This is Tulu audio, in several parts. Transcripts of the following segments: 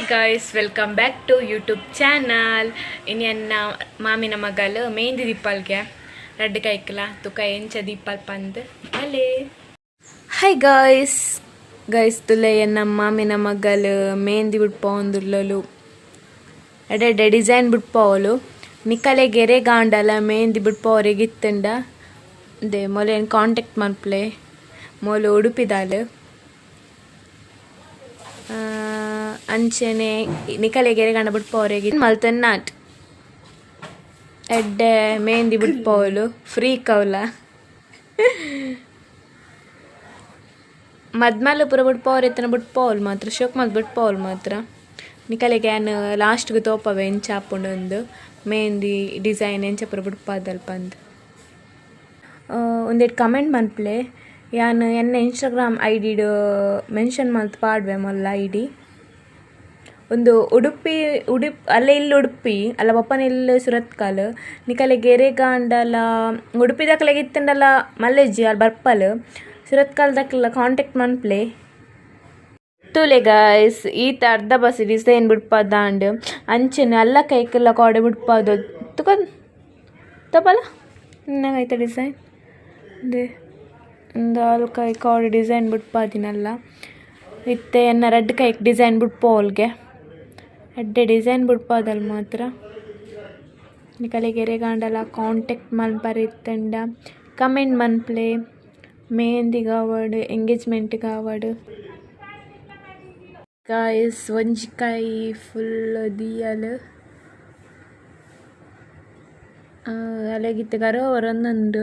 Guys, welcome back to YouTube channel. ಇನಿ ಎನ್ನ ಮಾಮಿನ ಮಗಲ್ ಮೆಹಂದಿ ದೀಪಾಲ್ಗೆ ರಡ್ಡ್ ಕೈಕ್ಲ ತುಕ ಎಂಚ ದೀಪಾಲ್ ಪಂದ್ ಅಲೆ. ಹಾಯ್ ಗಾಯ್ಸ್, ಗೈಸ್ ತುಲೆ ಎನ್ನ ಮಾಮಿನ ಮಗಲ್ ಮೆಹಂದಿ ಬುಡ್ಪವೊಂದುಲ್ಲಲು. ಎಡ್ಡೆ ಡಿಸೈನ್ ಬುಡ್ಪವೊಲು. ನಿಕಲೆ ಗೆರೆ ಗಾಂಡಲ ಮೆಹಂದಿ ಬುಡ್ಪವರೆಗ್ ಇತ್ತುಂಡ ದೆ ಮೊಲೆನ್ ಕಾಂಟ್ಯಾಕ್ಟ್ ಮನ್ಪುಲೆ. ಮೊಲು ಉಡುಪಿದಾಲ್. ಅಂಚನೆ ನಿಕಲೆ ಗೆರೆ ಗಾಂಡ ಬುಡ್ಪವರೆಗ್ ಮಲ್ತನ್ನಾಟ್ ಎಡ್ಡೆ ಮೆಹಂದಿ ಬುಡ್ಪವೊಲು. ಫ್ರೀ ಕೌಲ ಮದ್ಮಲ್ ಪೂರ ಬುಡ್ಪವರೆ ಇತ್ತನ ಬುಡ್ಪವೊಲು ಮಾತ್ರ ಶೋಕ್ ಮಲ್ತ್ ಬುಡ್ಪವೊಲು ಮಾತ್ರ. ನಿಕಲೆಗ್ ಯಾನ್ ಲಾಸ್ಟ್ ಗ್ ತೋಪವೆ ಎಂಚ ಆಪುಂಡು ಅಂದ್ ಮೆಹಂದಿ ಡಿಸೈನ್ ಎಂಚ ಪೂರ ಬುಡ್ಪಾದಲ್ ಪಂದ್. ಉಂದೆಟ್ ಕಮೆಂಟ್ ಮನ್ಪುಲೆ. ಯಾನ್ ಎನ್ನ ಇನ್ಸ್ಟಾಗ್ರಾಮ್ ಐಡಿ ಡ್ ಮೆನ್ಷನ್ ಮಲ್ತ್ ಪಾಡ್ವೆ ಮೊಲ್ಲ ಐಡಿ. ಉಂದು ಉಡುಪಿ ಉಡುಪ್ ಅಲ್ಲ ಇಲ್ಲ್ ಉಡುಪಿ ಅಲ್ಲ ಪಪ್ಪನ ಇಲ್ಲ್ ಸುರತ್ಕಲ್. ನಿಕಲೆಗ್ ಎರೆಗಾಂಡಲ ಉಡುಪಿದಕಲೆಗ್ ಇತ್ತುಂಡಲ ಮಲ್ಲೆಜ್ಜಿ ಅಲ್ ಬರ್ಪಲ್. ಸುರತ್ಕಲ್ ದಕಲ್ನ ಕಾಂಟ್ಯಾಕ್ಟ್ ಮನ್ಪುಲೆ. ತೂಲೆ ಗಾಯ್ಸ್, ಈತ ಅರ್ಧ ಬಸ್ ಡಿಸೈನ್ ಬುಡ್ಪದಾಂಡ್. ಅಂಚನೆ ಅಲ್ಲ ಕೈಕಲ್ಲ ಕೋಡೆ ಬುಡ್ಪದ ತುಕ ತಪಲ ಐತ ಡಿಸೈನ್ ದೆ ಉಂದು ಅಲ್ ಕೈ ಕೋಡೆ ಡಿಸೈನ್ ಬುಡ್ಪಾದಿನಲ್ಲ. ಇತ್ತೆ ಎನ್ನ ರಡ್ಡ್ ಕೈಕ್ ಡಿಸೈನ್ ಬುಡ್ಪೋಲ್ಗೆ ಎಡ್ಡೆ ಡಿಸೈನ್ ಬುಡ್ಪಾದಲ್ ಮಾತ್ರ. ನಿಕಲೆಗ್ ಎರೆಗಾಂಡಲ ಕಾಂಟ್ಯಾಕ್ಟ್ ಮನ್ಪರೆ ಇತ್ತುಂಡ ಕಮೆಂಟ್ ಮನ್ಪುಲೆ. ಮೆಹಂದಿಗ್ ಆವಡ್ ಎಂಗೇಜ್ಮೆಂಟ್ ಗ್ ಆವಡ್. ಗಾಯ್ಸ್, ಒಂಜಿ ಕೈ ಫುಲ್ ದಿಯಲ್. ಅಲೆಗ್ ಇತ್ತೆ ಕರೋವರೊಂದುಂಡು.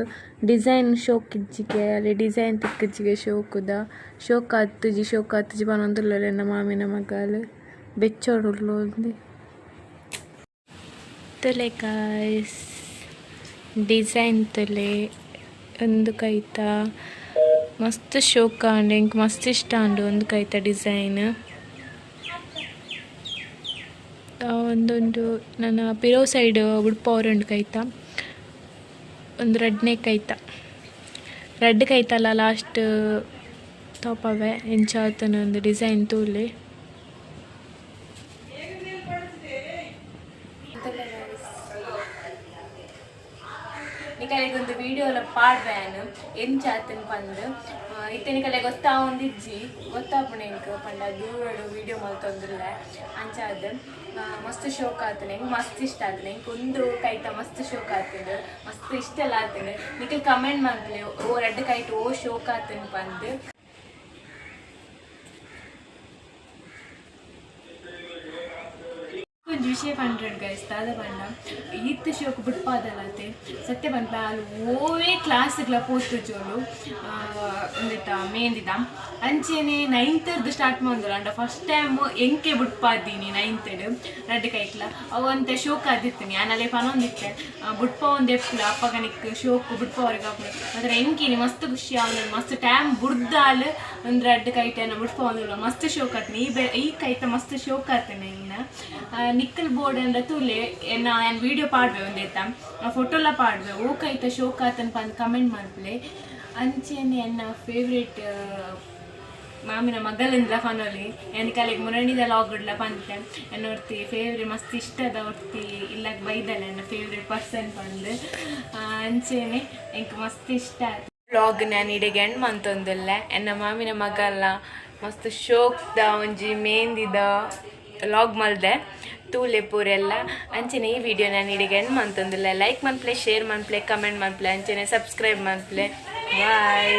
ಡಿಸೈನ್ ಶೋಕ್ ಇಜ್ಜಿಗೆ ಅಲೆ ಡಿಸೈನ್ ತಿಕ್ಕುಜಿಗೆ ಶೋಕುದ ಶೋಕ್ ಆತುಜಿ ಶೋಕ್ ಆತುಜಿ ಪನೊಂದುಲ್ಲೆರ್ ಎನ್ನ ಮಾಮಿನ ಮಗಲ್ ಬೆಚ್ಚೊಡುಲ್ಲೊಂದು. ತೂಲೆ ಗಾಯ್ಸ್, ಡಿಸೈನ್ ತೂಲೆ. ಉಂದು ಕೈತ ಮಸ್ತ್ ಶೋಕ್ ಆಂಡ್. ಎಂಕ್ ಮಸ್ತ್ ಇಷ್ಟ ಆಂಡ್ ಉಂದು ಕೈತ ಡಿಸೈನ್. ಉಂದೊಂದು ನನ ಪಿರವು ಸೈಡ್ ಬುಡ್ಪವರೆ ಉಂಡು ಕೈತ. ಉಂದು ರಡ್ಡನೆ ಕೈತ. ರಡ್ಡ್ ಕೈತಲ ಲಾಸ್ಟ್ ತೋಪವೆ ಎಂಚ ಆತುಂಡು ಉಂದು ಡಿಸೈನ್ ತೂಲೆ. ನಿಕಲೆಗ್ ಒಂದು ವಿಡಿಯೋಲ ಪಾಡ್ವೆ ಯಾನ್ ಎಂಚ ಆತುಂಡು ಪಂದ್. ಇತ್ತೆ ನಿಕಲೆಗ್ ಗೊತ್ತಾವೊಂದಿಜ್ಜಿ ಗೊತ್ತಾಪುಂಡು ಎಂಕ್ ಪಂಡ ದೂರಡ್ ವಿಡಿಯೋ ಮಲ್ತೊಂದುಲ್ಲೆ ಅಂಚಾದ್. ಮಸ್ತ್ ಶೋಕ್ ಆತುಂಡು ಎಂಕ್ ಮಸ್ತ್ ಇಷ್ಟ ಆತುಂಡು. ಎಂಕ್ ಉಂದು ಕೈತ ಮಸ್ತ್ ಶೋಕ್ ಆತುಂಡು ಮಸ್ತ್ ಇಷ್ಟಲ ಆತುಂಡು. ನಿಕಲ್ ಕಮೆಂಟ್ ಮನ್ಪುಲೆ ಓ ರಡ್ಡ್ ಕೈಟ್ ಓ ಶೋಕ್ ಆತುಂಡು ಪಂದ್. ಒಂಜಿ ವಿಷಯ ಪಂಡ್ರೆಡ್ ಗೈಸ್, ದಾದ ಪಂಡ ಈತ್ ಶೋಕ್ ಬುಡ್ಪಾದಲತೆ ಸತ್ಯ ಪನ್ಪೆ ಆಲ್ ಓವೇ ಕ್ಲಾಸ್ಗ್ಲ ಪೋತುಜೋಲು ಉಂದೆತ ಮೆಹಂದಿದ. ಅಂಚೆನೆ ನೈನ್ತ್ ರ್ದ್ start ಮಂದೊಲು and first time MK ಬುಡ್ಪಾದೀನಿ ninth ಡ್ ರಡ್ಡ್ ಕೈಕ್ಲ ಅವು ಒಂತೆ ಶೋಕ್ ಆದಿತ್ತಿನಿ. ಯಾನ್ ಅಲೆ ಪನೊಂದಿತ್ತೆ ಬುಡ್ಪಾವೊಂದು ಎಪ್ಪುಲ ಅಪ್ಪಗ ನಿಕ್ಕ್ ಶೋಕ್ ಬುಡ್ಪಾವರೆಗ್ ಆಪುಂಡು ಮಾತ್ರ. ಎಂಕಿನಿ ಮಸ್ತ್ ಖುಷಿ ಆವೊಂದುಂಡು. ಮಸ್ತ್ ಟೈಮ್ ಬುಡ್ದಾಲ್ ಒಂದ್ ರಡ್ಡ್ ಕೈಟ್ ಎನ್ನ ಬುಡ್ಪಾವೊಂದುಲ್ಲ. ಮಸ್ತ್ ಶೋಕ್ ಆತ್ಂಡ್ ಈ ಈ ಕೈತ ಮಸ್ತ್ ಶೋಕ್ ಆತ್ಂಡ್ ಇನ್ನ. ನಿಕ್ಕಲ್ ಬೋರ್ಡ್ ಅಂಡ ತೂಲೆ ಎನ್ನ ಯಾನ್ ವಿಡಿಯೋ ಪಾಡ್ವೆ ಒಂದೇತ ಫೋಟೋಲ ಪಾಡ್ವೆ. ಓ ಕೈತ ಶೋಕ್ ಆತನ್ ಪಂದ್ ಕಮೆಂಟ್ ಮನ್ಪುಲೆ. ಅಂಚೆನೆ ಎನ್ನ ಫೇವ್ರೇಟ್ ಮಾಮಿನ ಮಗಲಿಂದ್ಲ ಪನೊಲಿ. ಯಾನ್ ಕಲೆಗ್ ಮುರಣಿದ ಲಾಗ್ಡ್ಲ ಪಂತೆ ಎನ್ನ ಒರ್ತಿ ಫೇವ್ರೇಟ್ ಮಸ್ತ್ ಇಷ್ಟದ ಒರ್ತಿ ಇಲ್ಲಗ್ ಬೈದಲ್ಲ ಎನ್ನ ಫೇವ್ರೇಟ್ ಪರ್ಸನ್ ಪಂದ್. ಅಂಚೆನೆ ಎಂಕ್ ಮಸ್ತ್ ಇಷ್ಟ ಆತ್. ವ್ಲಾಗ್ ನಾನು ಇಡೆಗ್ ಎಂಡ್ ಮಂತೊಂದುಲ್ಲೆ. ಎನ್ನ ಮಾಮಿನ ಮಗಲ್ಲ ಮಸ್ತ್ ಶೋಕ್ದ ಒಂಜಿ ಮೆಹಂದಿದ ಲಾಗ್ ಮಲ್ದೆ ತೂಲೆ ಪೂರೆಲ್ಲ. ಅಂಚೆನೆ ಈ ವಿಡಿಯೋ ನಾನು ಇಡೆಗ್ ಎಂಡ್ ಮಂತೊಂದುಲ್ಲೆ. ಲೈಕ್ ಮನ್ಪುಲೆ, ಶೇರ್ ಮನ್ಪುಲೆ, ಕಮೆಂಟ್ ಮನ್ಪುಲೆ, ಅಂಚೆನೆ ಸಬ್ಸ್ಕ್ರೈಬ್ ಮನ್ಪುಲೆ. ಬಾಯ್.